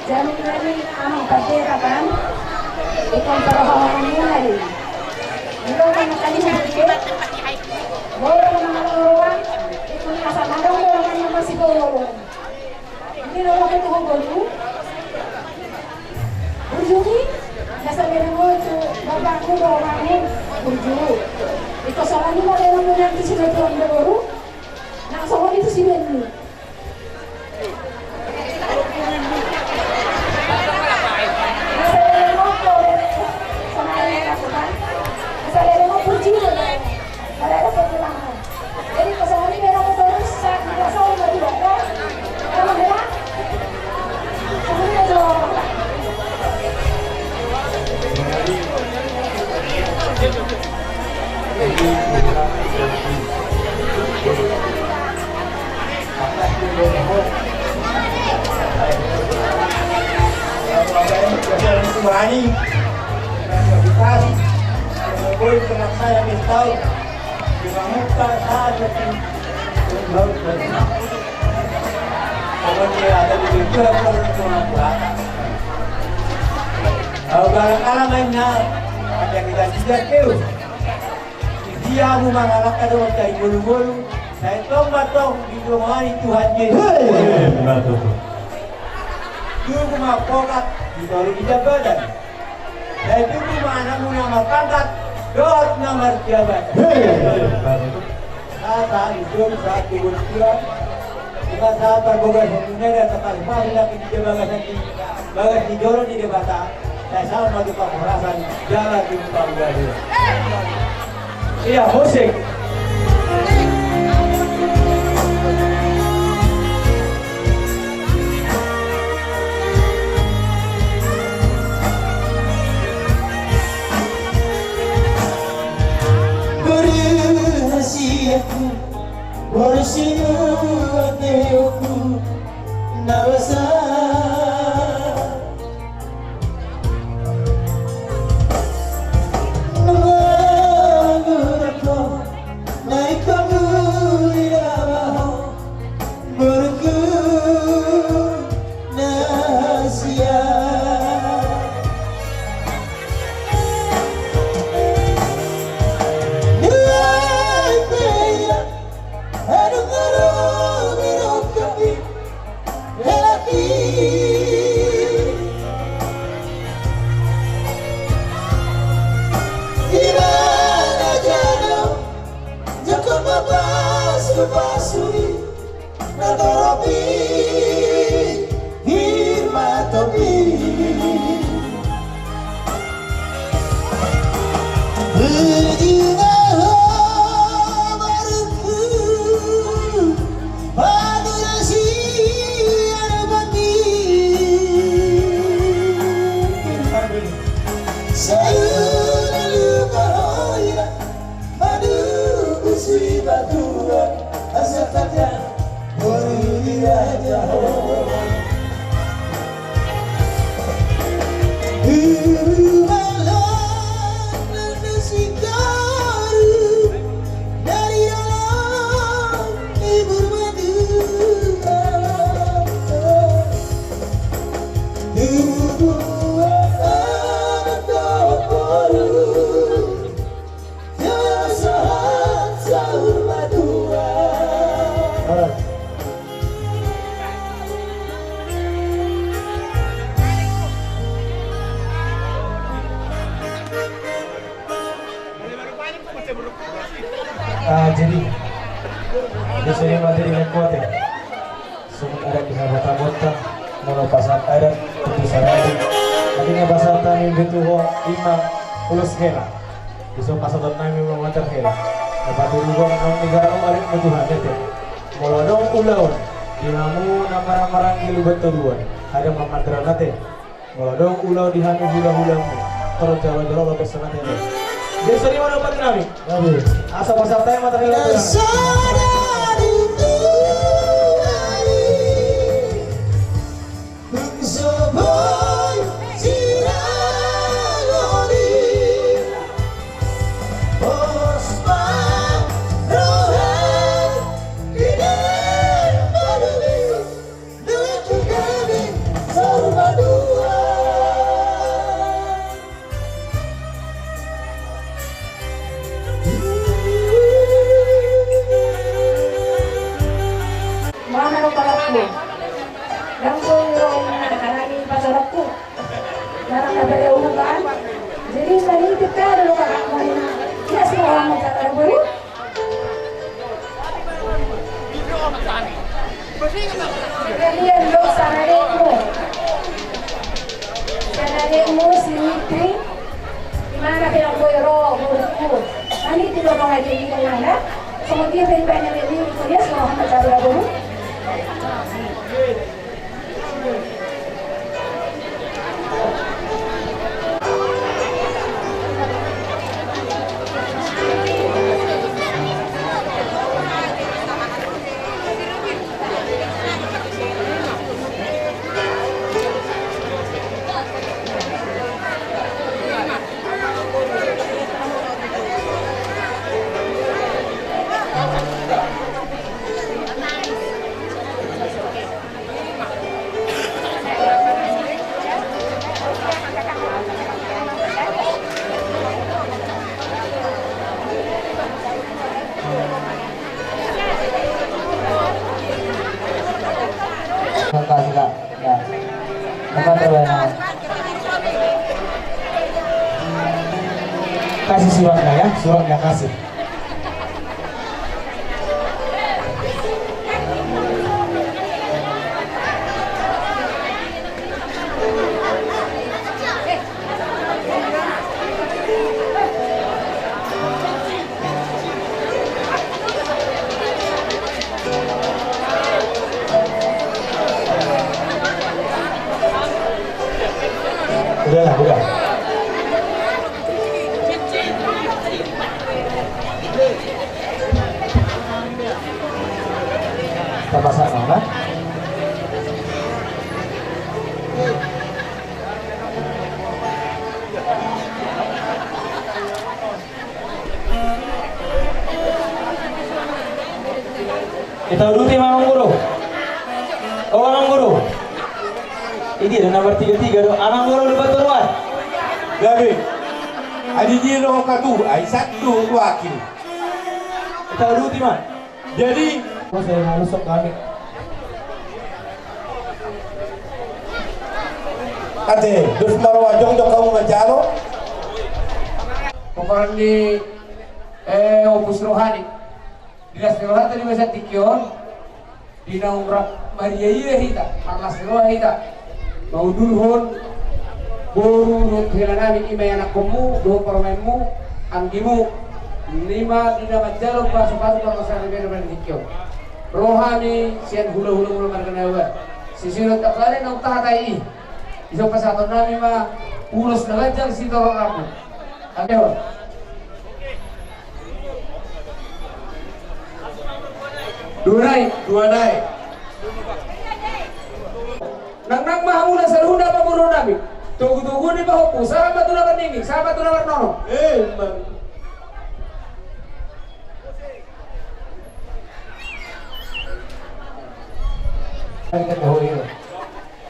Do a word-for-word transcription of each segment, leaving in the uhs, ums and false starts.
Jadi, jadi, amang pandita kan, ingkon parrohaon muna i. Molo kan tadi hubege, molo kan mangalap roha, ingkon asa na adong do kan na masihol. Jadi, molo kan tu hubege, burju i, asa bereng tu bapakmu do, amangmu, burju. Ingkon songon i ma bereng muna tu si tuan boru, nang songon i tu si benmu. Au barang ala main na ada kita tidak keu. Dia mu mangalangka dohot tahi bolu-bolu, sai tong ma tong didongani Tuhan Jesus. Hei, betul. Tubu ma pokat di tolu di jabatan. Sai tubu ma anakmu na marpangkat dohot na marjabatan. Hei, betul. Sahat-sahat di solu, sahat tubu di tulang. Ima sahat parbogason muna, asa tarpasuk lagi di bagasan di, bagas ni joro ni Debata. Sai sahat ma tu parhorasan jala tu panggabean. Ia, musik. Berhasil aku. Boru sinuan teoku na basa. Na mangudutko na ingkon muli na baho boruku na sia. Nilai pe ia. Adong adong irongkap i hela i. Di mana jano jangkon ma pasu-pasu i na torop i. Hir ma topi. Budi ma ho boruku. Padu na sian bandi. Sai lupa ho ira. Madu busi batuan asa kata boru di raja ho. Guru malam nanda sikaru dari dalam libur madura. Guru anak boru. Ah, jadi, di sini materi yang kuat ya. Songon adat di habatahonta, molo pasahat adat, tutu saradu. Adi na pasahat hami tutu ho ima ulos hela. Dison pasahaton nami ma mater hela. Na patuduhon naung nigaran adat ma Tuhan, ate. Molo adong ulaon di hamu na marang-marang di lubat toruan, adong ma manderan, ate. Molo adong ulaon di hami hula-hulamu, torjalo-jalo lope songon i. Jadi songon i ma na patuduhon nami. Asa pasahat hami mater hela. Ro, boruku. Nani tiga orang aja di tengah, ya. Songon dia pe baen ni, ni, ni, dia suruh angkat dari boru. Makasih, Kak. Ya. Apa tuh, ya? Kasih suratnya, ya, suratnya kasih. Udah lah, udah. Kita pasang mana? Kita uduti ma, Amang Guru. Oh, Amang Guru. Ini ada nomor tiga tiga do. Amang Guru, lupa turuan. Gabe. Adi dia do katu, ai satu wakil. Kita uduti ma. Jadi, oh, saya mau sok kami. Ate, dos ma roha jongjong hamu manjalo. Pokokna, eh, opus rohani. Di las ni rohanta di bagasan tingki on, di naung rap maria-ria hita, marlas ni roha hita. Mangudurhon boru dohot hela nami, i ma ianakkonmu dohot parumaenmu, anggimu, i ma di na manjalo pasu-pasu parhorasan ni bere-bere ni tingki on. Ro hami sian hula-hula muna marga Nababan. Sisiro tangkale naung tahatai i. Dison pasahaton nami ma ulos na ganjang sitorop rambu. Ate on. Dua nai. Dua nai. Nang, nang ma hamu na saluhutna pamoruon nami. Togu-togu ni pahompu, sahat ma tu na marnini, sahat ma tu na marnono. Eh, man.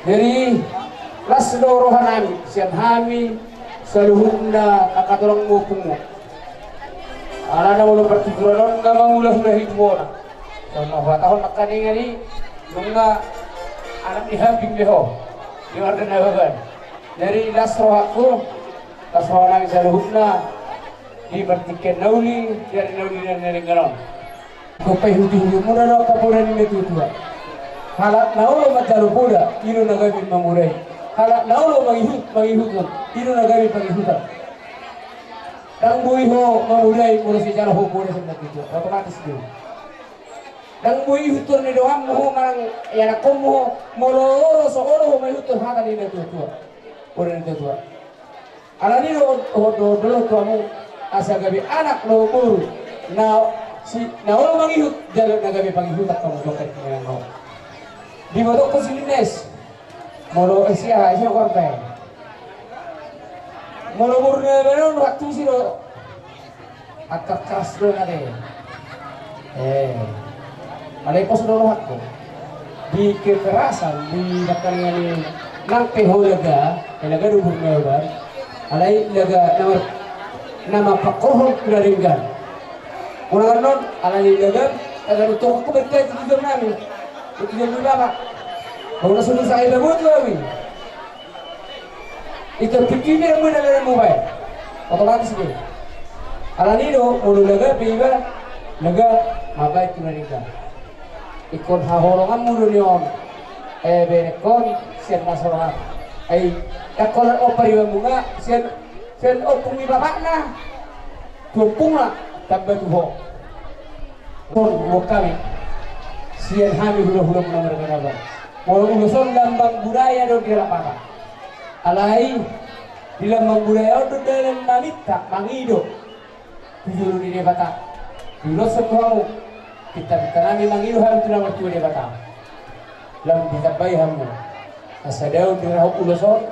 Jadi, las do roha nami, sian hami, saluhutna angka tulangmu, ompungmu. Alana molo partungkonan on nga mangula-ula hita bona. Songon na huhatahon nangkaningan i, nunga anak ni hambing be ho, di marga Nababan. Jadi las rohangku, las roha nami saluhutna, di partingkian na uli, di ari na uli na denggan on. Dohot paihuti-hutimuna do angka poda ni natua-tua. Halak na olo manjalo poda, i do na gabe mamodai. Halak na olo mangihut, mangihuthon, i do na gabe pangihutan. Ndang boi ho mamodai molo so dijalo ho poda sian natua-tua, otomatis do. Ndang boi ihuthon ni donganmu ho manang ianakkonmu ho, molo olo, so olo ho maihuthon hata ni natua-tua. Poda ni natua-tua. Alani do, do, do, do, do, tu hamu, asa gabe anak do boru na, si, na olo mangihut, jala na gabe pangihutan hamu, bangkai tinangan hamu. Dibotokkon si Lines. Molo, eh, sia, sia, sia, sia, molo boru na baen on, waktu si do. Angka keras do na te. Eh. Alai pos do rohangku. Di kekerasan, di dangkaningan i, nang pe ho laga, eh, laga do boru na baen. Alai laga na mar-, na mampangkorhon tu na denggan. Molo annon, alani laga, laga do tongkok ko berkait tu tujuan nami. Tu tujuan ni bapak. Molo sudah saya dapat lagi. Ito pikir dia muna laga mobile. Otomatis dia. Alani do, molo laga pe iba, laga mambaen tu na denggan. Ingkon hahoronganmu do ni on. Eh, berekkon, sian na so roha. Ai, ingkon ompar iba muna, sian, sian ompung ni bapakna. tu ompungna tamba tu ho. Songon hami sian hami hulahula muna marga Nababan, molo ulos on lambang budaya do di halak Batak. Alai di lambang budaya on do dalan na minta mangido tu jolo ni Debata. Diuloshon tu hamu, pintapinta nami mangido hami tu na martua Debata, lam ditambai hamu asa daon di rahut ulos on,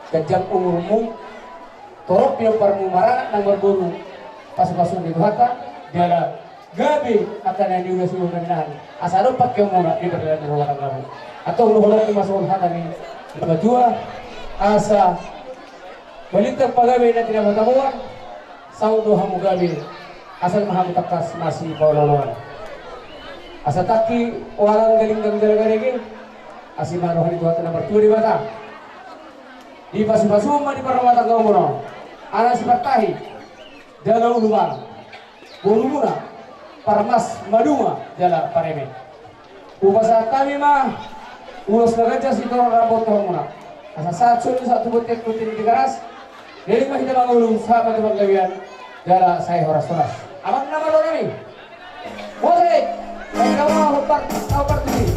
ganjang umurmu, torop pinomparmu maranak nang marboru, pasupasuon ni Tuhanta, jala gabe angka na niulos ni boru na binahen, asa adong pangkeonmuna di pardalanan ni rumah tanggamu. Antong dohonon ni ma songon hata ni na matua, asa balintang ma gabe na tinabotaboan, saut do hamu gabe, asal ma hamu tangkas masipaolooloan. Asa tangki ualang galinggang jala garege, asi ma roha ni Tuhanta na martua Debata. Dipasupasuhon ma di parrumatanggaonmuna anak sipartahi jala ulumalang, borumuna parmas maduma jala pareme. Hupasahat hami ma ulos na ganjang sitorop rambu on tu hamuna, asa sahat solu sahat tu bontean, bontean ni Tigaras. Leleng ma hita mangolu, sahat ma tu panggabean jala sai horas-horas. Amang na marroha nami. Musik. Baik, kamu hombar, hombar tu sini.